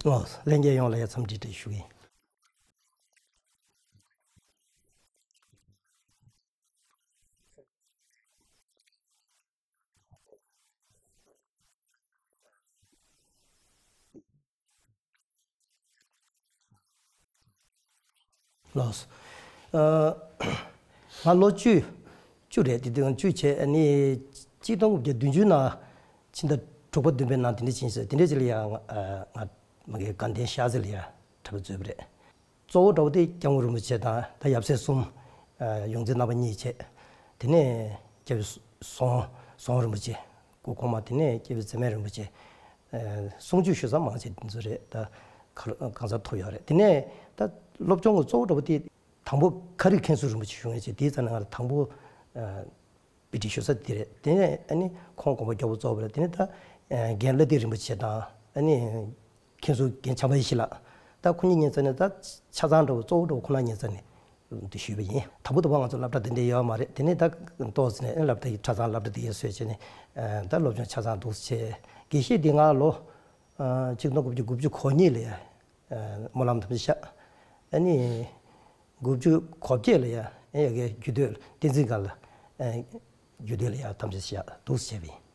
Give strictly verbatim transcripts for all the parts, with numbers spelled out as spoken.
ལགས། ལྷན་རྒྱས་ཡོངས་ལ་ཡ་འཚམས་འདྲི་བཀྲ་ཤིས་ཞུ་གི་ཡིན། ལགས། ཨ། ང་ལོ་བཅུ། བཅུ་རེད། དེ་དུས་བཅུ་བྱས་ནི་གཅིག་སྟོང་དགུ་བརྒྱ་བདུན་ཅུ་ནང་ཕྱི་ཟླ་དྲུག་པ་བདུན་པའི་ནང་དེ་འདྲ་ཕྱིན་ཟེར། དེ་འདྲ་ཅིག་ལ་ཡང་ང་ང་མ་གི་དགའ་ལྡན་ཤར་རྩེ་ལ་ཡང་གྲྭ་པ་འཛུལ་བ་རེད། གཙོ་བོ་འདྲ་བོ་དེ་སྐྱབས་མགོན་རིན་པོ་ཆེ་དང་ད་ཡབ་སྲས་གསུམ། ཨ། ཡོངས་འཛིན་རྣམ་པ་གཉིས་བྱས། དེ་ནས་སྐྱབས་རྗེ་ཟོང་ཟོང་རིན་པོ་ཆེ། སྐུ་གོང་མ། དེ་ནས་སྐྱབས་རྗེ་རྩེ་སྨད་རིན་པོ་ཆེ། ཨ། གསུང་ཆོས་ཞུ་ས་མང་ཆེ་དེ་ཚོ་རེད། ད་ག་གང་སར་ཐོབ་ཡོད་རེད། དེ་ནས་ད་སློབ་སྦྱོང་གི་གཙོ་བོ་འདྲ་བོ་དེ་དང་པོ་ཁ་རི་མཁན་ཟུར་རིན་པོ་ཆེ་ཞུ་མཁན་བྱས། དེའི་རྩ་ནས་ང་ལ་དང་པོ། ཨ། དཔེ་ཁྲིད་ཞུ་ས་དེ་རེད། དེ་ནས་ཨ་ནི་ཁོང་དགོངས་པ་མགྱོགས་པོ་རྫོགས་པ་རེད། དེ་ནས་ད་རྒན་བླ་བདེ་རིན་པོ་ཆེ་དང་ཨ་ནི་མཁན་ཟུར་རྒན་བྱམས་པ་ཡེ་ཤེས་ལགས། ད་ཁོ་གཉིས་ཉན་ཙང་ནས་ད་ཆ་ཚང་འདྲ་བོ་གཙོ་བོ་འདྲ་བོ་ཁོ་ན་ཉན་ཙང་ནས་འདི་ཞུས་པ་ཡིན། དང་པོ་དང་པོ་ང་ཚོ་སློབ་གྲྭ་དེ་འདྲ་ཡོད་མ་རེད། དེ་ནས་ད་ཏོག་ཙམ་ནས་སློབ་གྲྭ་ཡི་གྲྭ་ཚང་སློབ་གྲྭ་དེ་ཡོད་བཟོས་བྱས་ནས་ད་སློབ་སྦྱོང་ཆ་ཚང་འདུག་བྱས། དགེ་བཤེས་འདི་ང་ལོ་ཆིག་སྟོང་དགུ་བརྒྱ་དགུ་བཅུ་གོ་གཉིས་ལ་ཡ་སྨོན་ལམ་ཐམས་ཅད་བཞག་ཨ་ནི་དགུ་བཅུ་གོ་བརྒྱད་ལ་ཡ་ཨེ་ཡ་གི་རྒྱུད་སྟོད་བསྟན་འཛིན་སྒར་ལ་ཨེ་རྒྱུད་སྟོད་ལ་ཡ་ཐམས་ཅད་བཞག་འདུག་བྱས་པ་ཡིན།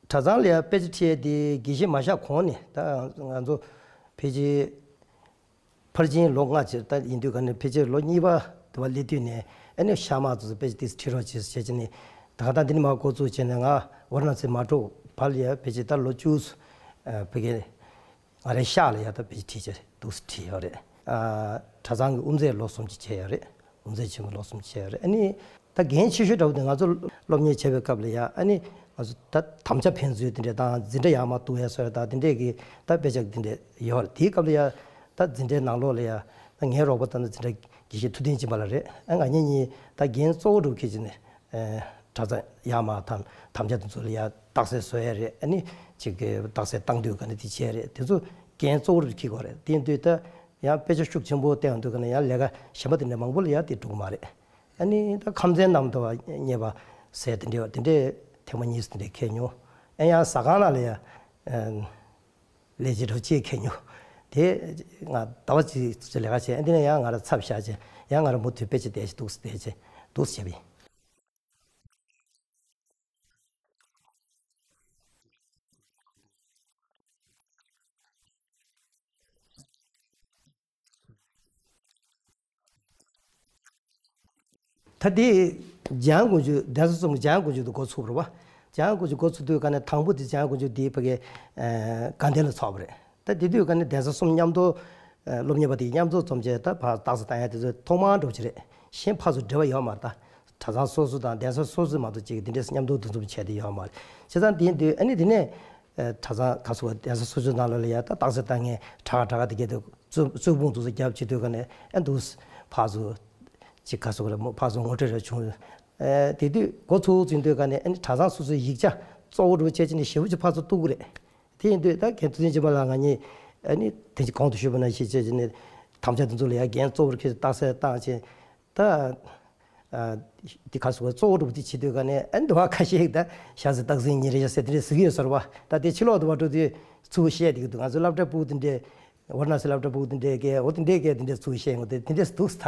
གྲྭ་ཚང་ལ་ཡ་དཔེ་ཆ་ཁྲིད་ཡས་དེ་དགེ་བཤེས་མ་གཤེགས་གོང་ནས། ད་ང་ཚོ་ཕལ་ཆེར་ཕར་ཕྱིན་ལོ་ལྔ་ཅིག་ད་ཡིན་དུས་ག་ནས་ཕལ་ཆེར་ལོ་གཉིས་པ་དེ་བ་སླེབས་དུས་ནས་ཨ་ནི་ཤག་མ་ཚོ་དཔེ་ཆ་ཏིས་ཁྲིད་རོགས་བྱེད་བྱེད་ཀྱི་ནས། ད་ག་ད་འདི་ནས་མ་འགོ་བཙུགས་བྱས་ནས་ང་ཝཱ་ར་ཎ་སི་མ་འགྲོ་བར་ལ་ཡ་ཕལ་ཆེར་ད་ལོ་བཅུ་ཕ་གི་ང་རའི་ཤག་ལ་ཡ་ད་དཔེ་ཆ་ཁྲིད་བྱས་འདུག་སེ་ཁྲིད་ཡོད་རེད། ཨ། གྲྭ་ཚང་གི་དབུ་མཛད་ལོ་གསུམ་ཅིག་བྱས་ཡོད་རེད། དབུ་མཛད་ཆེན་མོ་ལོ་གསུམ་བྱས་ཡོད་རེད། ཨ་ནི་ད་འགན་ཆེ་ཤོས་འདྲ་བོ་དེ་ང་ཚོ་སློབ་གཉེར་བྱེད་པའི་སྐབས་ལ་ཡ་ཨ་ནི་ང་ཚོ་ད་དམ་བཅའ་ཕན་ཚུན་དེ་འདྲ་དང་འཛིན་གྲྭ་ཡར་མར་གཏོང་ཡ་བཟོ་ཡ་དང་དེ་འདྲས་ཀྱི་ད་དཔེ་ཆ་དེ་འདྲས་ཡོད་རེད། དེའི་སྐབས་ལ་ཡ་ད་འཛིན་གྲྭའི་ནང་ལོགས་ལ་ཡ་ད་ངའི་རོགས་པ་ད་ནི་འཛིན་གྲྭ་དགེ་བཤེས་ཐུབ་བསྟན་སྦྱིན་པ་ལགས་རེད། ཨ། ང་གཉིས་གཉིས་ད་འགན་གཙོ་བོ་འདྲ་བོ་འཁྱེར་བྱས་ནས། ཨ། གྲྭ་ཚང་ཡར་མར་དམ་དམ་བཅའ་དེ་ཚོ་ལ་ཡ་རྟགས་གསལ་བཟོ་ཡ་རེད། ཨ་ནི་ཅིག་གི་རྟགས་གསལ་བཏང་དུས་ག་ནས་དེ་བྱས་རེད། དེ་ཚོ་འགན་གཙོ་བོར་འཁྱེར་དགོས་རེད། དེ་ཡིན་དུས་ད་ཡང་དཔེ་ཆ་ཤུགས་ཆེན་པོ་བསྟན་ཡོང་དུས་ག་ནས་ཡང་ལས་ཀ་གཞན་པ་དེ་འདྲ་མང་པོ་ལ་ཡ་དེ་འགྲོ་གི་མ་རེད། ཨ་ནི་ད་ཁམས་ཚན་རྣམས་དང་བ་མཉེས་པ་ཟེར་དེ་འདྲའི་དེ་འདྲའི་ཐེངས་མ་གཉིས་དེ་འདྲའི་འཁྱེར་མྱོང་། ཨ། ཡང་ཟ་ཁང་ནང་ལ་ཡ་ལས་བྱེད་འདྲ་བོ་ཅིག་འཁྱེར་མྱོང་། དེ་ང་ཟླ་བ་གཅིག་ཙམ་ལས་ཀ་བྱས། ཨ། དེ་ནས་ཡང་ང་རང་ཚབ་བཞག་བྱས་ཡང་ང་རང་མུ་མཐུད་དཔེ་ཆ་བལྟས་བྱས་འདུག་སེ་བལྟས་བྱས་འདུག་སེ་བྱས་པ་ཡིན། ད་དེ་འཇམ་དབྱངས་དཀོན་མཆོག་གདན་ས་གསུམ་འཇམ་དབྱངས་དཀོན་མཆོག་ཏུ་འགོ་ཚུགས་པ་རེད་པ། འཇམ་དབྱངས་དཀོན་མཆོག་འགོ་ཚུགས་དུས་ག་ནས་དང་པོ་དེ་འཇམ་དབྱངས་དཀོན་མཆོག་དེ་ཕ་གི་དགའ་ལྡན་ལ་ཚོགས་པ་རེད། ད་དེ་དུས་ག་ནས་གདན་ས་གསུམ་མཉམ་དུ་སློབ་གཉེར་བ་དེ་མཉམ་དུ་འཛོམས་བྱས་ད་ཕར་རྟགས་གསལ་བཏང་ཡ་དེ་ཚོ་ཐོག་མར་འགྲོ་གི་རེད། གཞན་ཕར་ཚུར་འབྲེལ་བ་ཡོད་མ་རེད། ད་གྲྭ་ཚང་སོ་སོ་དང་གདན་ས་སོ་སོ་མ་གཏོགས་ཅིག་དེ་འདྲས་མཉམ་དུ་འདུ་འཛོམས་བྱས་ཏེ་ཡོད་མ་རེད། བྱས་ཙང་དེ་ཡིན་དུས་ཨ་ནི་དེ་ནས་གྲྭ་ཚང་ག་ཚོད་གདན་ས་སོ་སོའི་ནང་ལོགས་ལ་ཡ་ད་རྟགས་གསལ་བཏང་མཁན་གྲྭ་ཁ་གྲྭ་ཁ་དེ་གས་དེ་རྩོད་རྩོད་སྤོང་དེ་ཚོ་རྒྱབ་བྱེད་དུས་ག་ནས་ཨ་འདུག་ཕར་ཚུར་ཅིག་ག་ཚོད་རེད་མོ་ཕར་ཚུར་ངོ་སྤྲོད་རེ་བྱུང་། ཨ། དེ་དུས་འགོ་ཚུགས་ཚུན་དུས་ག་ནས་ཨ་ནི་གྲྭ་ཚང་སོ་སོའི་ཡིག་ཆ་གཙོ་བོ་འདྲ་བོ་བྱས་བྱས་ནས་ཞེ་པོ་ཅིག་ཕར་ཚུར་གཏུག་གི་རེད། དེ་ཡིན་དུས་ད་རྒན་ཐུབ་བསྟན་སྦྱིན་པ་ལགས་ང་གཉིས་ཨ་ནི་དེ་གོང་དུ་ཞུས་པ་ནང་བཞིན་བྱས་བྱས་ནས་དམ་བཅའ་དེ་ཚོ་ལ་ཡ་འགན་གཙོ་བོར་འཁྱེར་རྟགས་གསལ་བཏང་བྱས། ད་ཨ་འདི་ག་ཟེར་བ་གཙོ་བོ་འདྲ་བོ་དེ་བྱེད་དུས་ག་ནས་ཨ་འདི་བ་ཁ་ཤས་ཤིག་ད་ཤ་ཟ་སྟག་ཟ་ཉིན་རེ་ཤ་ཟ་དེ་འདྲས་ཟ་གི་ཡོད་ཟེར་བ། ད་དེ་ཕྱི་ལོག་ཏུ་བ་འགྲོ་དུས་ཚུར་བཤད་བསྡད་ཀྱི་འདུག་ང་ཚོ་སློབ་གྲྭ་ཕྲུ་གུ་དེ་འདྲས་ཝཱ་ར་ཎ་སི་སློབ་གྲྭ་ཕྲུ་གུ་དེ་འདྲས་ཀྱིས་འོ་དེ་འདྲས་ཀྱིས་དེ་འདྲས་ཚུར་བཤད་ཡོང་དེ་དེ་འདྲས་འདུག་ད་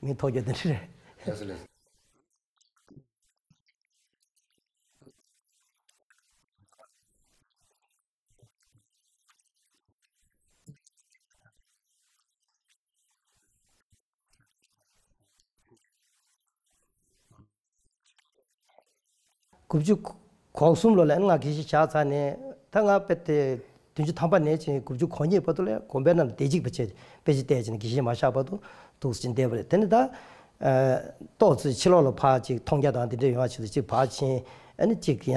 མི་ཐོག་རྒྱ་དེ་འདྲས་རེད། དགུ་བཅུ་གོ་གསུམ་ལོ་ལ་ང་དགེ་བཤེས་བཞག་ཚར་ནས་ད་ང་དཔེ་དེ་བདུན་ཅུ་ཐམ་པ་ནས་ཅིག་དགུ་བཅུ་གོ་གཉིས་བར་དུ་ལ་དགོན་པའི་ནང་ལ་བདེ་སྐྱིད་པ་བྱས་དཔེ་ཆ་བལྟས་ཅིག་ནས་དགེ་བཤེས་མ་བཞག་བར་དུ་འདུག་སེ་བསྡད་པ་རེད། དེ་ནས་ད་ཏོག་ཙི་ཕྱི་ལོགས་ལ་ཕར་ཅིག་མཐོང་རྒྱ་དང་དེ་འདྲ་ཡོང་བ་ཆེད་དུ་ཅིག་ཕར་ཕྱིན། ཨ་ནི་ཅིག་ཡང་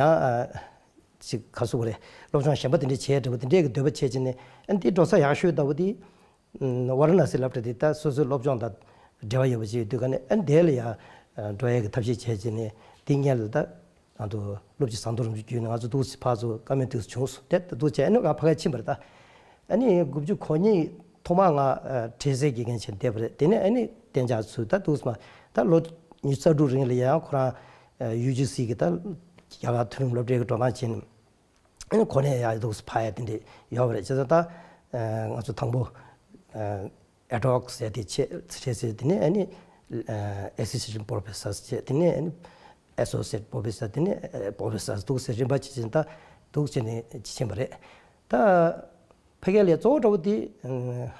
ཅིག་ག་ཟེར་དགོས་རེད། སློབ་སྦྱོང་གཞན་པ་དེ་འདྲ་བྱས་འདྲ་པོ་དེ་འདྲས་ཀྱི་འདོད་པ་བྱས་བྱས་ནས་ཨ་ནི་དེ་འགྲོ་ས་ཡག་ཤོས་ལྟ་བུ་དེ། ཝཱ་ར་ཎ་སི་སློབ་གྲྭ་དེ་ད་སོ་སོའི་སློབ་སྦྱོང་དང་འབྲེལ་བ་ཡོད་པ་ཞིག་ཡོད་དུས་ག་ནས་ཨ་ནི་དེ་ལ་ཡང་འགྲོ་ཡས་ཀྱི་ཐབས་ཤེས་བྱས་བྱས་ནས་དེ་སྔོན་ལ་ད་ང་ཚོ་སློབ་སྤྱི་ཟམ་གདོང་རིན་པོ་ཆེ་བརྒྱུད་ནས་ང་ཚོ་འདུག་སེ་ཕར་ཚུར་བཀའ་མོལ་འདུག་སེ་བྱུང་སོང་། དེ་ད་འདུག་བྱས་ཨ་ནི་ང་ཕ་གིར་ཕྱིན་པ་རེད་ད། ཨ་ནི་དགུ་བཅུ་གོ་གཉིས་ ཐོག་མར་ང་ཨ་འཕྲལ་སེལ་དགེ་རྒན་བྱས་བསྡད་པ་རེད། དེ་ནས་ཨ་ནི་གཏན་འཇགས་ཚུལ་ད་འདུག་སེ་མ་ད་ལོ་ཉི་ཤུ་རྩ་དྲུག་རིང་ལ་ཡང་ཁོ་རང་ཨ་ཡུ་ཇི་སི་གི་ད་རྒྱ་གར་མཐོ་རིམ་སློབ་གྲྭའི་འགྲོ་སྟངས་བྱས་ནས་ཨ་ནི་གོ་གནས་ཡར་འདུག་སེ་འཕར་ཡ་དེ་འདྲ་ཡོད་པ་རེད། བྱས་ཙང་ད་ཨ་ང་ཚོ་དང་པོ་ཨ་ཨེ་ཌི་ཧོག་ཟེར་དེ་བྱས་བྱས་ཚེ་དེ་ནས་ཨ་ནི་ཨ་ཨེ་སོ་སི་ཡེ་ཤན་པོ་རོ་ཕེ་སར་བྱས། དེ་ནས་ཨ་ནི་ཨེ་སོ་སི་ཡེ་ཊི་པོ་རོ་ཕེ་སར། དེ་ནས་ཨ་པོ་རོ་ཕེ་སར་འདུག་སེ་རིམ་པ་བྱས་བྱས་ད་འདུག་བྱས་ནས་ཕྱིན་པ་རེད། ད་ཕ་གི་ལ་གཙོ་བོ་འདྲ་བོ་དེ་ཨ་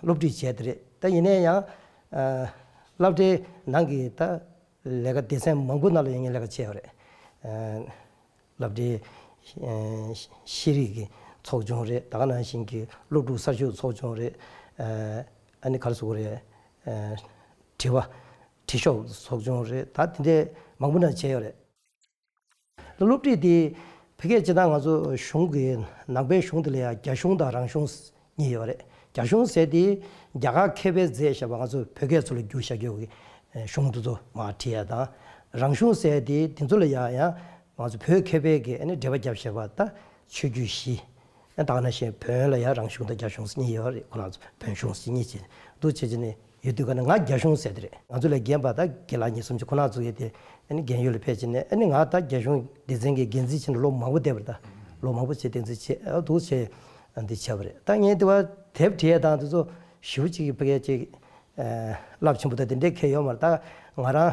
སློབ་ཁྲིད་བྱས་དེ་རེད། ད་ཡིན་ན་ཡང་ཨ་སློབ་གྲྭའི་ནང་གི་ད་ལས་ཀ་སྡེ་ཚན་མང་པོ་ནང་ལ་ཡང་ངས་ལས་ཀ་བྱས་ཡོད་རེད། ཨ་སློབ་གྲྭའི་ཨ་ཤེས་རིག་གི་ཚོགས་ཆུང་རེད། ད་ག་ནང་བཞིན་གྱི་སློབ་ཕྲུག་གསར་ཞུགས་ཚོགས་ཆུང་རེད། ཨ་ཨ་ནི་ག་རེ་ཟེར་དགོས་རེད། ཨ་དྲི་བ་དྲི་ཤོག་ཚོགས་ཆུང་རེད། ད་དེ་འདྲའི་མང་པོ་ནང་བྱས་ཡོད་རེད། སློབ་ཁྲིད་དེ་ཕ་གིར་སྤྱིར་བཏང་ང་ཚོ་གཞུང་གི་ནང་པའི་གཞུང་དེ་ལ་ཡང་རྒྱ་གཞུང་དང་རང་གཞུང་གཉིས་ཡོད་རེད། རྒྱ་གཞུང་ཟེར་དེ་རྒྱ་གར་མཁས་པས་མཛད་བཞག་པ་ང་ཚོ་བོད་སྐད་ཚུར་ལ་བསྒྱུར་བཞག་རྒྱུ་གི་གཞུང་དེ་ཚོ་མར་ཁྲིད་ཡ་དང་། རང་གཞུང་ཟེར་དེ་དེ་ཚོ་ལ་ཡང་ཡང་ང་ཚོ་བོད་མཁས་པས་གི་ཨ་ནི་འགྲེལ་པ་བརྒྱབ་བཞག་པ་ད་ཆོས་བརྒྱུད་བཞི། ཨ་ད་ག་ནང་བཞིན་བོན་ལ་ཡང་རང་གཞུང་དང་རྒྱ་གཞུང་གཉིས་ཡོད་རེད། ཁོ་རང་ཚོ་བོན་གཞུང་གཉིས་བྱས་འདུག་བྱས་བྱས་ནས་ཡོད་དུས་ག་ནས་ང་རྒྱ་གཞུང་ཟེར་དེ་རེད། ང་ཚོ་ལས་རྒན་པ་དང་དགེ་ལགས་གཉིས་གསུམ་གྱི་ཁོ་རང་ཚོ་གིས་དེ་ཨ་ནི་རྒན་ཡོལ་ལ་ཕེབས་བྱས་ནས་ཨ་ནི་ང་ད་རྒྱ་གཞུང་སྡེ་ཚན་གྱི་འགན་འཛིན་བྱས་ནས་ལོ་མང་པོ་བསྡད་པ་རེད། ད་ལོ་མང་པོ་བྱས་འདུག་བྱས་ཨ་འདུག་བྱས་འདི་བྱས་པ་རེད། ད་ངས་དེ་བ་དེབ་བྲིས་ཡ་དང་དེ་ཚོ་ཞེ་པོ་ཅིག་གི་ཕ་གིར་ཅིག་རླབས་ཆེན་པོ་དང་དེ་འདྲའི་གང་ཡོད་མ་རེད། ད་ང་རང་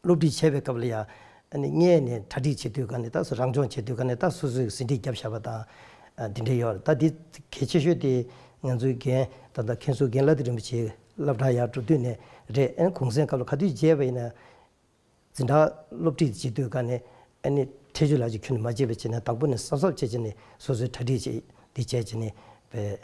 སློབ་ཁྲིད་བྱེད་པའི་སྐབས་ལ་ཡང་ཨ་ནི་སྔས་ནས་གྲ་སྒྲིག་བྱེད་དུས་ག་ནས་ད་སུ་རང་སྦྱོང་བྱེད་དུས་ག་ནས་ད་སོ་སོས་ཟིན་བྲིས་བརྒྱབ་བཞག་པ་དང་ཨ་འདི་འདྲ་ཡོད་རེད། ད་འདི་གལ་ཆེ་ཤོས་དེ་ང་ཚོའི་རྒན་ད་ལྟ་མཁན་ཟུར་རྒན་ལགས་དེ་རིན་པོ་ཆེ་སློབ་གྲྭ་ཡར་འགྲོ་དུས་ནས་རེད། ཨ་ནི་གུང་སེང་སྐབས་ལ་ག་དུས་མཇལ་བ་ཡིན་ན་འཛིན་གྲྭ་སློབ་ཁྲིད་བྱེད་དུས་ག་ནས་ཨ་ནི་ཁྲིད་གཞི་ལ་ཅིག་ཁྱོན་ནས་མ་བརྗེད་པ་བྱས་ནས་དང་པོ་ནས་གཟབ་གཟབ་བྱས་བྱས་ནས་སོ་སོའི་གྲ་སྒྲིག་བྱེད་འདི་བྱས་བྱས་ནས་བས།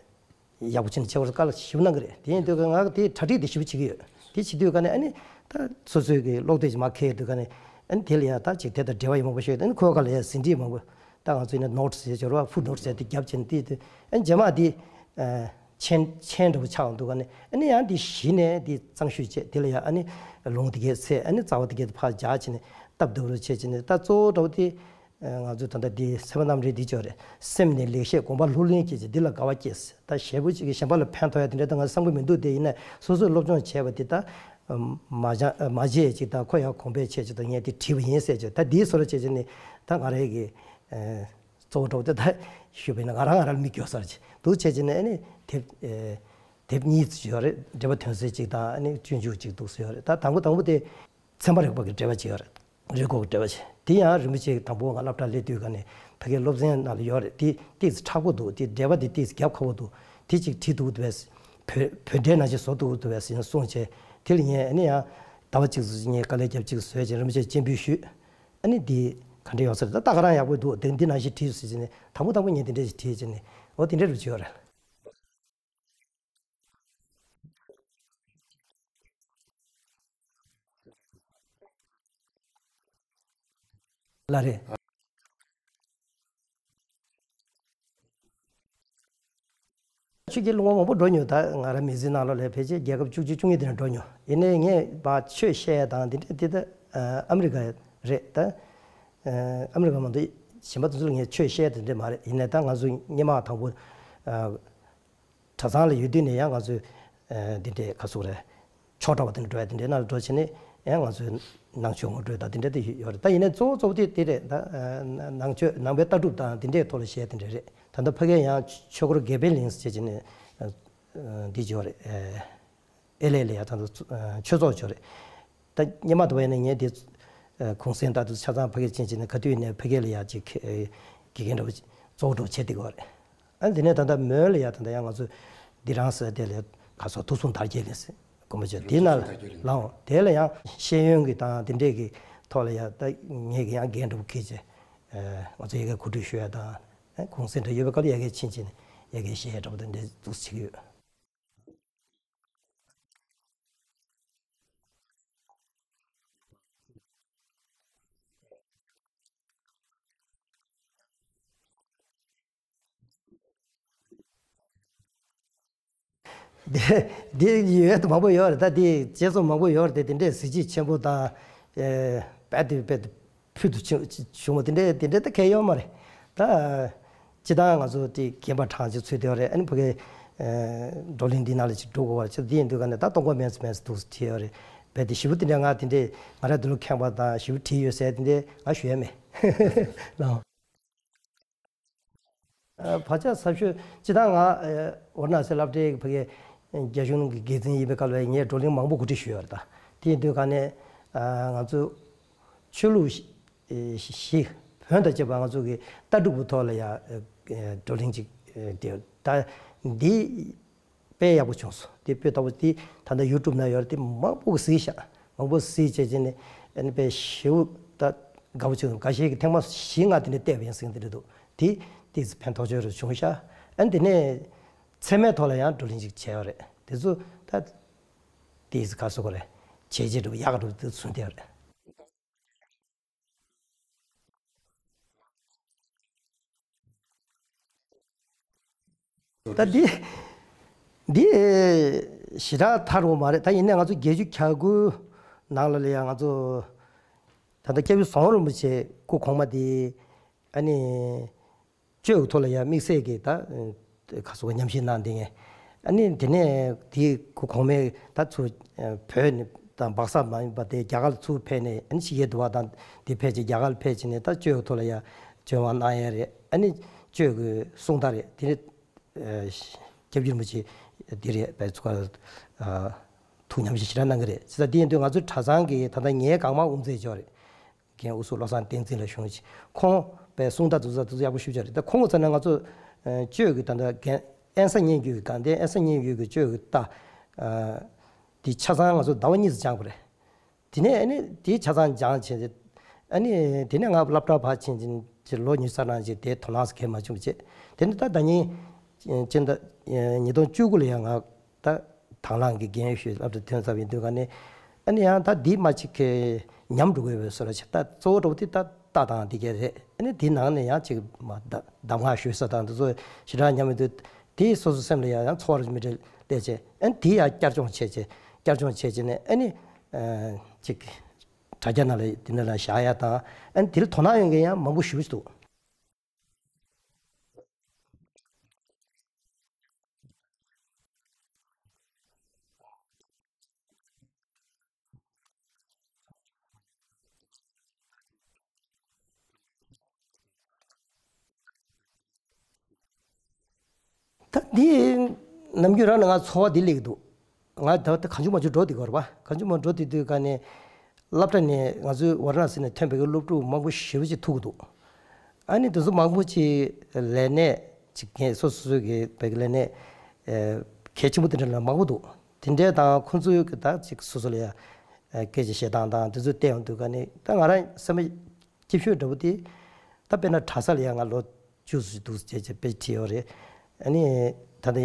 ཡག་པོ་བྱས་ནས་བྱེད་པར་བཀའ་སློབ་ཞིབ་གནང་གི་རེད། དེ་ཡིན་དུས་ང་དེ་གྲ་སྒྲིག་དེ་ཞིབ་བྱེད་ཀྱི་ཡོད། དེ་བྱེད་དུས་ག་ནས་ཨ་ནི་ད་སོ་སོའི་གི་ཀློག་དེབ་ཅིག་མར་འཁྱེར་དུས་ག་ནས་ཨ་ནི་དེ་ལ་ཡང་ད་ཅིག་དེ་དང་འབྲེལ་བ་ཡོད་མང་པོ་ཤོད། ཨ་ནི་ཁོའི་སྒང་ལ་ཡང་ཟིན་བྲིས་མང་པོ་ད་ང་ཚོ་ཡིན་ན་ནོ་ཊི་ཟེར་ཆོག་ར་ཕུ་ནོ་ཊི་ཟེར་དེ་བརྒྱབ་བྱས་ནས་དེ་དེ་ཨ་ནི་རྗེས་མ་དེ་མཆན་མཆན་འདྲ་པོ་ཆགས་འདུག་ག་ནས་ཨ་ནི་ཡང་དེ་གཞི་ནས་དེ་གཙང་བཤེར་བྱས་དེ་ལ་ཡང་ཨ་ནི་ལུང་དེ་གའི་ཚད་ཨ་ནི་རྩ་བ་དེ་གའི་ཕར་སྦྱར་བྱས་ནས་སྟབས་བདེ་པོ་བྱས་བྱས་ནས་ད་གཙོ་བོ་འདྲ་པོ་དེ། ང་ཚོས་ད་ལྟ་འདི་ཚད་མ་རྣམ་འགྲེལ་འདི་ཅོ་རེད། སེམས་ནི་ལེགས་བཤད་དགོངས་པ་ལྷུར་ལེན་གྱིས་འདི་ལ་དགའ་བ་སྐྱེས། ད་ཞེ་པོ་ཅིག་གི་གཞན་པ་ལ་ཕན་ཐོགས་ཡ་དེ་འདྲ་ད་ང་བསམ་གྱི་མི་འདུག་དེ་ཡིན་ན་སོ་སོས་སློབ་སྦྱོང་བྱས་པ་འདི་ད་མ་སྦྱང་མ་བརྗེད་ཅིག་ད་ཁོ་ཡང་གོང་འཕེལ་བྱས་ཅིག་ད་ངས་འདི་བྲིས་པ་ཡིན་ཟེར་ཅིག་ད་འདིའི་བཟོ་འདྲ་བྱས་ཅིག་ནི་ད་ང་རང་གི་གཙོ་བོ་འདྲ་པོ་དེ་ད་ཞུས་པ་ཡིན་ན་ང་རང་ང་རང་ལ་མིག་སྐྱོ་ས་རེད་ཅིག་འདུག་བྱས་ཅིག་ནི་ཨ་ནི་དེབ་དེབ་གཉིས་ཙམ་ཡོད་རེད། འགྲེལ་པ་དོན་གསལ་ཅིག་དང་ཨ་ནི་སྤྱོད་འཇུག་ཅིག་འདུག་སེ་ཡོད་རེད། ད་དང་པོ་དང་པོ་དེ། ཚན་པ་རིག་པ་གི་འགྲེལ་པ་ཅིག་ཡོད་རེད། རིགས་སྐོར་གྱི་འགྲེལ་པ་ཅིག་དེ་ཡང་རིན་པོ་ཆེ་དང་པོ་ང་སློབ་གྲྭར་སླེབས་དུས་ག་ནས་ཕ་གིའི་སློབ་ཚན་ནང་ལ་ཡོད་རེད། དེ་ཏོག་ཙམ་མཁྲེགས་པོ་འདུག་དེ་འགྲེལ་པ་དེ་ཏོག་ཙམ་རྒྱབ་ཁག་པོ་འདུག་དེ་ཅིག་བྲིས་འདུག་འདུག་བས། བོད་བོད་འགྲེལ་ནང་བཞིན་བཟོ་འདུག་འདུག་བས་ཟེར་གསུངས་བྱས། དེ་ལ་ངས་ཨ་ནི་ཡང་ཟླ་བ་གཅིག་ཙམ་ངས་དཀའ་ལས་རྒྱབ་ཅིག་བཟོས་བྱས་རིན་པོ་ཆེ་སྤྱན་འབུལ་ཞུས། ཨ་ནི་འདི་ག་འདྲ་ཡོང་ས་རེད། ད་ལྟ་ག་རང་ཡག་པོ་འདུག་དེ་འདི་ནང་བཞིན་བྲིས་ཟེར་བྱས་ནས་དང་པོ་དང་པོ་ངས་དེ་འདྲ་ཞིག་བྲིས་བྱས་ནས་འོ་དེ་འདྲ་རུ་བྱས་ཡོད་རེད། ལགས་རེད། ཆོས་རྒྱལ་ལོ་ངོ་མང་པོ་འགྲོ་མྱོང་། ད་ང་རང་མི་ཚེའི་ནང་ལོགས་ལ་ཕལ་ཆེར་རྒྱལ་ཁབ་བཅུ་གཅིག་བཅུ་གཉིས་དེ་འདྲ་འགྲོ་མྱོང་། ཡིན་ནའི་ངས་མར་ཆོས་བཤད་ཡ་དང་དེ་འདྲ་དེ་ད་ཨ་མི་རི་ཀ་རེད་ད། ཨ་མི་རི་ཀ་མ་གཏོགས་གཞན་པ་དེ་ཚོ་ལ་ངས་ཆོས་བཤད་དེ་འདྲ་མ་རེད། ཡིན་ནའི་ད་ང་ཚོ་སྔོན་མ་དང་པོ་ཨ། གྲྭ་ཚང་ལ་ཡོད་དུས་ནས་ཡང་ང་ཚོས་ཨ་འདི་འདྲའི་ག་ཟེར་དགོས་རེད། ཆོས་གྲྭ་བ་དེ་འདྲ་འགྲོ་ཡ་དེ་འདྲའི་ནང་ལ་འགྲོ་བྱས་ནས་ཡང་ང་ཚོས་ནང་ཆོས་ངོ་སྤྲོད་དང་དེ་འདྲ་དེ་ཡོད་རེད། ད་ཡིན་ནའི་གཙོ་བོ་གཙོ་བོ་དེ་དེ་རེད། ད་ཨ་ནང་ཆོས་ནང་པའི་ལྟ་གྲུབ་དང་དེ་འདྲའི་ཐོག་ལ་བཤད་དེ་འདྲ་རེད། ད་ལྟ་ཕ་གིར་ཡང་ཆོས་སྒོར་དགེ་འཕེལ་གླིང་ཟེར་བྱས་ནས་ཨ་འདི་ཅིག་ཡོད་རེད། ཨེ་ལ་ལ་ཡ་ད་ལྟ་ཆོས་ཚོགས་ཅིག་ཡོད་རེད། ད་སྔོན་མ་དུ་བ་ཡིན་ན་ངས་དེ་གུང་སེང་ད་དུ་ཆ་ཚང་ཕ་གིར་ཕྱིན་བྱས་ནས་ག་དུས་ཡིན་ནའི་ཕ་གི་ལ་ཡ་ཅིག་དགེ་རྒན་འདྲ་བོ་གཙོ་བོ་འདྲ་བོ་བྱས་བསྡད་ཀྱི་ཡོད་རེད། ཨ་དེ་ནས་ད་ལྟ་མོན་ལ་ཡ་ད་ལྟ་ཡང་ང་ཚོ་འདི་རང་ཟེར་དེ་ལས་ག་སོ་ཐུགས་གསུང་དར་རྒྱས་ལས་ཟེར་དགོན་པ་ཅིག་དེ་ན་ལའང་དེ་ལ་ཡང་ཤེས་ཡོན་གྱི་དང་དེ་འདྲས་ཀྱི་ཐོག་ལ་ཡ་ད་ངས་ཀྱི་ཡང་འགན་འདྲ་བོ་འཁྱེར་བྱས་ང་ཚོ་ཡ་གི་གོ་སྒྲིག་ཞུ་ཡ་དང་གུང་སེང་འདྲ་ཡོད་པའི་སྐབས་ལ་ཡ་གི་ཕྱིན་བྱས་ནས་ཡ་གི་བཤད་ཡ་འདྲ་བོ་དེ་འདྲས་འདུག་བྱེད་ཀྱི་ཡོད། འདི་འདི་ཡོད་མང་པོ་ཡོད་རེད། ད་འདི་དཔྱད་རྩོམ་མང་པོ་ཡོད་རེད་དེ། དེ་འདྲས་གཟི་བརྗིད་ཆེན་པོ་དང་ཨེ་དཔེ་དེ་དཔེ་དེ་ཕུལ་དུ་ཕྱིན་བྱུང་བ་དེ་འདྲས་དེ་འདྲས་ད་གལ་ཡོད་མ་རེད། ད་སྤྱིར་བཏང་ང་ཚོ་དེ་རྒན་པ་གྲངས་ཅིག་ཚུད་བསྡད་ཡོད་རེད། ཨ་ནི་ཕ་གི་ བགྲོ་གླེང་འདི་ནང་ལ་ཅིག་འགྲོ་དགོས་པ་ཅིག་འདི་ཡིན་དུས་ག་ནས་ད་གཏོང་གོ་མེད་མེད་འདུག་བྲིས་ཡོད་རེད། རྦད་དེ་ཞེ་པོ་དེ་འདྲ་ང་དེ་འདྲས་ང་རང་འདི་ལོ་མཁྱེན་པ་དང་ཞེ་པོ་བྲིས་ཡོད་ཟེར་དེ་འདྲས་ང་ཞུ་ཡ་མེད། ལགས། བག་ཆགས་ཟབ་ཤོས་སྤྱིར་བཏང་ང་ཝཱ་ར་ཎ་སི་སློབ་གྲྭའི་ཕ་གི་རྒྱ་གཞུང་གི་འགན་འཛིན་ཡིན་པའི་སྐབས་ལ་ངས་བགྲོ་གླེང་མང་པོ་གོ་སྒྲིག་ཞུས་ཡོད་རེད། ད་དེ་ཡིན་དུས་ག་ནས་ང་ཚོ་ཆོས་ལུགས་བཞི་བོན་དང་བཅས་པ་ང་ཚོ་གི་ལྟ་གྲུབ་ཀྱི་ཐོག་ལ་ཡ་བགྲོ་གླེང་ཅིག་དེ་ད་འདི་དཔེ་ཡག་པོ་བྱུང་སོང་། དེ་དཔེ་ལྟ་བུ་དེ་ད་ལྟ་ཡུ་ཊུབ་ནང་ཡོད་རེད། དེ་མང་པོ་གཟིགས་ཤག་མང་པོ་གཟིགས་བྱས་བྱས་ནས་ཨ་ནི་དཔེ་ཞེ་པོ་ད་དགའ་པོ་བྱུང་། འགའ་ཤས་ཀྱིས་ཐེངས་མ་བཞི་ལྔ་དེ་འདྲ་བལྟས་པ་ཡིན་ཟེར་གྱི་འདུག་དེ་ཏོག་ཙམ་ཕན་ཐོགས་ཆེན་རུ་བྱུང་ཤག་ཨ་ནི་དེ་ནས་ཚད་མའི་ཐོག་ལ་ཡང་བགྲོ་གླེང་ཅིག་བྱས་པ་རེད། དེ་ཚོ་ད་ཏོག་ཙམ་ག་རེ་ཟེར་དགོས་རེད། བྱས་རྗེས་འགྲོ་ཡག་འགྲོ་དེ་ཚུན་དེ་རེད། ད་འདི་འདི་ཞེ་དྲག་ཐག་རིང་པོ་མ་རེད། ད་ཡིན་ནའི་ང་ཚོ་བརྒྱད་ཅུ་གྱ་དགུ་ནང་ལ་ལ་ཡ་ང་ཚོ་ད་ལྟ་སྐྱབས་རྗེ་ཟམ་གདོང་རིན་པོ་ཆེ་སྐུ་གོང་མ་དེ་ཨ་ནི་གཅོད་ཀྱི་ཐོག་ལ་ཡ་དམིགས་བསལ་གྱི་ད་ཁ་སོ་ཉམས་ཞིབ་གནང་བསྡད་མཁན། ཨ་ནི་དེ་ནས་དེའི་སྐུ་གོང་མའི་ད་ཚུར་བོད་ནས་དང་སྦག་ས་མ་ཡིན་པ་དེ་རྒྱ་གར་ལ་ཚུར་ཕེབས་ནས་ཨ་ནི་ཕྱི་རྒྱལ་དུ་བ་དང་དེ་ཕེབས་ཀྱི་རྒྱ་གར་ལ་ཕེབས་ཀྱི་ནས་ད་གཅོད་ཀྱི་ཐོག་ལ་ཡ་བྱོན་པ་གནང་ཡས་རེད། ཨ་ནི་གཅོད་ཀྱི་གསུང་སྟངས་རེད། དེ་ནི་སྐྱབས་རྗེ་རིན་པོ་ཆེ་འདི་རེད། བས་ཚུགས་ཐུགས་ཉམས་ཞིབ་ཞེ་དྲག་གནང་གི་རེད། ཅི་ད་དེ་ཡིན་དུས་ང་ཚོའི་གྲྭ་ཚང་གི་ད་ལྟ་ངའི་སྒང་མ་དབུ་མཛད་ཅིག་ཡོད་རེད། རྒན་ཨུ་ཚུགས་བློ་བཟང་བསྟན་འཛིན་ལགས་བྱུང་ཅིག་ཁོང་པའི་གསུང་སྟངས་དེ་ཚོ་དེ་ཚོ་ཡག་པོ་ཞེ་པོ་ཅིག་རེད། ད་ཁོང་གི་རྩ་ནས་ང་ཚོ་གཅོད་ཀྱི་ད་ལྟ་རྒན་ཨེན་ས་སྙན་བརྒྱུད་ཀྱི་དགའ་ལྡན་ཨེན་ས་སྙན་བརྒྱུད་ཀྱི་གཅོད་ཀྱི་རྟ་དེ་ཆ་ཚང་ང་ཚོ་ཟླ་བ་གཉིས་ཙམ་སྦྱངས་པ་རེད། དེ་ནས་ཨ་ནི་དེ་ཆ་ཚང་སྦྱངས་བྱས་ཏེ་ཨ་ནི་དེ་ནས་ང་སློབ་གྲྭ་ཕར་ཕྱིན་ཅིང་ལོ་ཉི་ཤུ་རྩ་གྲངས་ཅིག་དེ་དོ་སྣང་གང་ཡང་མ་བྱུང་བྱས། དེ་ནས་ད་ཟླ་ཉིན་ཅིག་ད་ཉིས་སྟོང་བཅུ་དགུ་ལ་ཡང་ང་ད་དང་བླངས་ཀྱི་རྒན་ཞུས་སློབ་གྲྭ་ཐོན་ཚར་བའི་དུས་ག་ནས་ཨ་ནི་ཡང་ད་འདི་མ་གཅིག་གི་ཉམས་འགྲོ་དགོས་པའི་བཟོ་འདྲ་ཞིག་ད་གཙོ་བོ་འགྲོ་བ་དེ་ད་རྟ་དང་འདི་གས་རེད། ཨ་ནི་འདི་ནང་ནས་ཡང་ཅིག་མ་ད་གདམས་ངག་ཞུས་ས་དང་འདི་ཚོ་ཞེ་དྲག་ཉམས་མི་འདུག་དེ་སོ་སོ་སེམས་ལ་ཡང་ཡང་ཚོར་བ་མི་འདྲ་སླེབས་བྱས་ཨ་ནི་དེ་ཡང་བསྐྱར་སྦྱོང་བྱས་བྱས་བསྐྱར་སྦྱོང་བྱས་བྱས་ནས་ཨ་ནི་ཅིག་དྲ་རྒྱ་ནང་ལ་དེ་འདྲ་ལ་བཞག་ཡ་དང་ཨ་ནི་དེ་ལ་དོ་སྣང་ཡོད་མཁན་ཡང་མང་པོ་ཞེ་པོ་ཅིག་འདུག་ད་འདི་ནམ་རྒྱུན་རང་ནས་ང་ཚོར་བ་འདི་སླེབས་ཀྱི་འདུག་ང་ད་ལྟ་གང་བྱུང་མང་བྱུང་འགྲོ་བསྡད་ཀྱི་ཡོད་རེད་པ། གང་བྱུང་མང་འགྲོ་བསྡད་དུས་ག་ནས་སློབ་གྲྭ་ནས་ང་ཚོའི་ཝཱ་ར་ཎ་སི་ནས་ཐོན་པའི་སློབ་ཕྲུག་མང་པོ་ཞེ་པོ་ཅིག་ཐུག་གི་འདུག་ཨ་ནི་དེ་ཚོ་མང་པོ་ཅིག་ལས་གནས་ཅིག་ངས་སོ་སོ་སོ་གི་བའི་ལས་གནས་གལ་ཆེན་པོ་དེ་འདྲ་ལ་མང་པོ་འདུག་དེ་འདྲའི་དང་ཁོང་ཚོའི་གི་ད་ཅིག་སོ་སོ་ལ་ཡ་སྐད་ཆ་བཤད་སྟངས་དང་དེ་ཚོ་བལྟས་ཡོང་དུས་ག་ནས་ད་ང་རང་སེམས་པ་སྐྱིད་ཤོས་འདྲ་པོ་དེ་ད་དཔེར་ན་གྲྭ་ས་ལ་ཡ་ང་ལོ་བཅུ་ཙམ་འདུག་ཅེས་བྱས་དཔེ་ཁྲིད་ཡོད་རེད། ཨ་ནི་ད་ནི་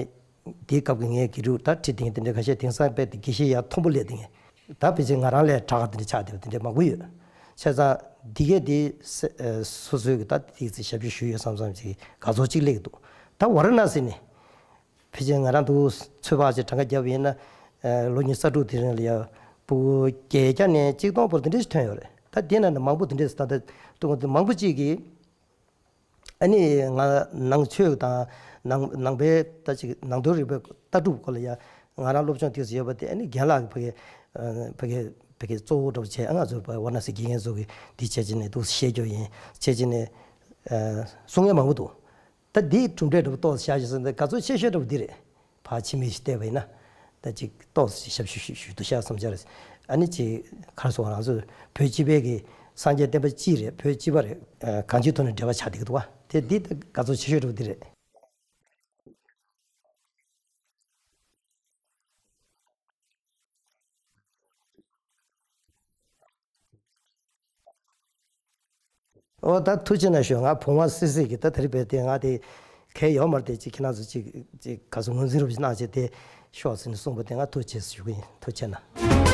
དེའི་སྐབས་ཀྱི་ངའི་དགེ་ཕྲུག་ད་ཁྲིད་དེ་དེ་འདྲ་ཁ་ཤས་དེང་སང་དཔེ་དེ་དགེ་བཤེས་ཡ་མཐོན་པོ་སླེབས་དེ་ངས་ད་ཕལ་ཆེར་ང་རང་ལས་དྲག་ག་དེ་འདྲ་ཆགས་བསྡད་པ་དེ་འདྲ་མང་པོ་ཡོད། བྱས་ཙང་འདི་གས་དེ་སོ་སོའི་གི་ད་དེ་ཚེ་ཞབས་ཞུ་ཞུས་ཡོད་བསམ་བསམ་ཅིག་དགའ་ཚོར་གཅིག་སླེབས་ཀྱི་འདུག་ད་ཝཱ་ར་ཎ་སི་ནས་ཕལ་ཆེར་ང་རང་འདུག་ཚོད་དཔག་ཅིག་གྲངས་ཀ་བརྒྱབ་པ་ཡིན་ན་ལོ་ཉི་ཤུ་རྩ་དྲུག་དེ་རིང་ལ་ཡ་སྤུ་གུ་བརྒྱད་བརྒྱ་ནས་གཅིག་སྟོང་བར་དེ་འདྲ་ཞིག་ཐོན་ཡོད་རེད། ད་དེ་ནང་ནས་མང་པོ་དེ་འདྲ་ཞིག་ད་ལྟ་ལྟོས་དགོས་འདུག་མང་པོ་ཅིག་གིས། ཨ་ནི་ང་ནང་ཆོས་དང་ནང་ནང་པའི་ལྟ་ཅིག་ནང་དོན་རིག་པའི་ལྟ་གྲུབ་སྐོར་ལ་ཡང་ང་རང་སློབ་སྦྱོང་ཏོག་ཙམ་ཡོད་པ་དེ་ཨ་ནི་རྒན་ལགས་ཀྱིས་ཕ་གི་ཕ་གི་ཕ་གི་གཙོ་བོ་འདྲ་པོ་བྱས། ཨ་ང་ཚོ་ཝཱ་ར་ཎ་སི་དགེ་རྒན་ཚོ་གིས་འདི་བྱས་ཀྱི་ནས་འདུག་བཤད་རྒྱུ་ཡིན་བྱས་ཀྱི་ནས་གསུང་མཁན་མང་པོ་འདུག་ད་འདིའི་གྲུབ་འབྲས་འདྲ་པོ་ཏོག་ཙམ་བཞག་ཞིག་ཟེར་ན་དགའ་ཚོར་ཆེ་ཤོས་འདྲ་པོ་འདི་རེད། ཕར་ཕྱི་མིག་ཅིག་བལྟས་པ་ཡིན་ན། ད་ཅིག་ཏོག་ཙམ་ཞབས་ཞུ་ཞུ་ཞུ་འདུག་ཤག་བསམ་འཆར་རེད། ཨ་ནི་ཅིག་ག་རེ་ཟེར་དགོས་རེད། ང་ཚོ་བོད་སྤྱི་པའི་གི་སངས་རྒྱས་བསྟན་པ་སྤྱི་རེད། བོད་སྤྱི་པ་རེད། ཨ་གང་ཅིའི་ཐོག་ནས་འབྲེལ་བ་ཆགས་བསྡད་ཀྱི་འདུག་བ། དེ་འདི་ད་དགའ་ཚོར་ཆེ་ཤོས་འདྲ་པོ་འདི་རེད། ཨོ་ད་ཐུགས་རྗེ་གནང་ཞུ། ང་བུང་བ་སི་སི་གི་ད་དེ་རིང་བས་དེ་ང་དེ་གལ་ཡོད་མ་རེད་དེ་ཅིག་ཁྱེད་རང་ཚོ་ཅིག་ཅིག་ག་ཚོད་ངོས་འཛིན་རོགས་ཅིག་གནང་བྱས་དེ་ཤོག་ཟེར་ནས་གསུངས་པ་དེ་ང་ཐུགས་རྗེ་ཆེ་ཞུ་གི་ཡིན། ཐུགས་རྗེ་གནང་།